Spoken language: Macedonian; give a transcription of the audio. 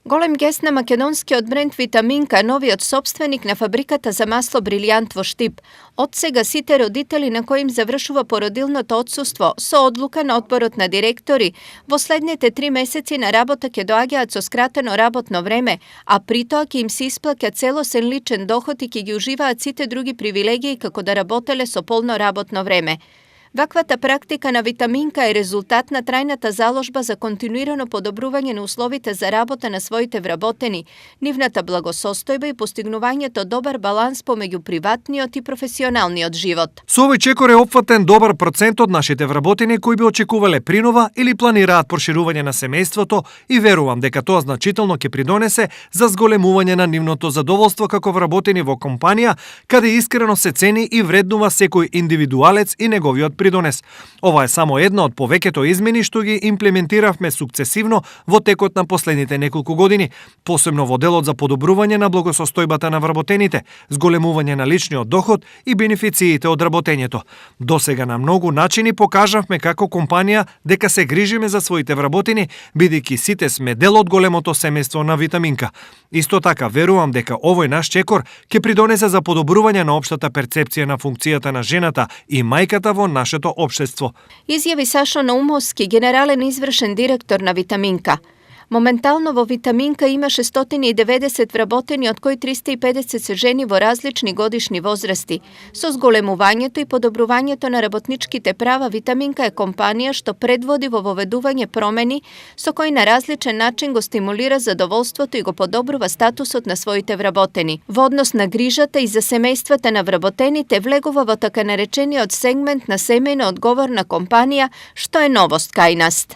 Голем гест на македонскиот бренд Витаминка, новиот собственик на фабриката за масло Брилјант во Штип. Од сега сите родители на кои им завршува породилното отсуство со одлука на одборот на директори во следните 3 месеци на работа ќе доаѓаат со скратено работно време, а при тоа ќе им се исплаќа целосен личен доход и ќе ги уживаат сите други привилегии како да работеле со полно работно време. Ваквата практика на Витаминка е резултат на трајната заложба за континуирано подобрување на условите за работа на своите вработени, нивната благосостојба и постигнувањето добар баланс помеѓу приватниот и професионалниот живот. Со овој чекор е опфатен добар процент од нашите вработени кои би очекувале принова или планираат проширување на семејството и верувам дека тоа значително ќе придонесе за зголемување на нивното задоволство како вработени во компанија, каде искрено се цени и вреднува секој индивидуалец и неговиот придонес. Ова е само една од повеќето измени што ги имплементиравме сукцесивно во текот на последните неколку години, посебно во делот за подобрување на благосостојбата на вработените, зголемување на личниот доход и бенефициите од работењето. Досега на многу начини покажавме како компанија дека се грижиме за своите вработени, бидејќи сите сме дел од големото семејство на Витаминка. Исто така верувам дека овој наш чекор ќе придонесе за подобрување на општата перцепција на функцијата на жената и мајката во нашето општество. Изјави Сашо Наумовски, генерален извршен директор на Витаминка. Моментално во Витаминка имаше 190 вработени, од кои 350 се жени во различни годишни возрасти. Со зголемувањето и подобрувањето на работничките права, Витаминка е компанија што предводи во воведување промени со кои на различен начин го стимулира задоволството и го подобрува статусот на своите вработени. Во однос на грижата и за семејствата на вработените влегува во така наречениот сегмент на семејно одговорна компанија, што е новост кај нас.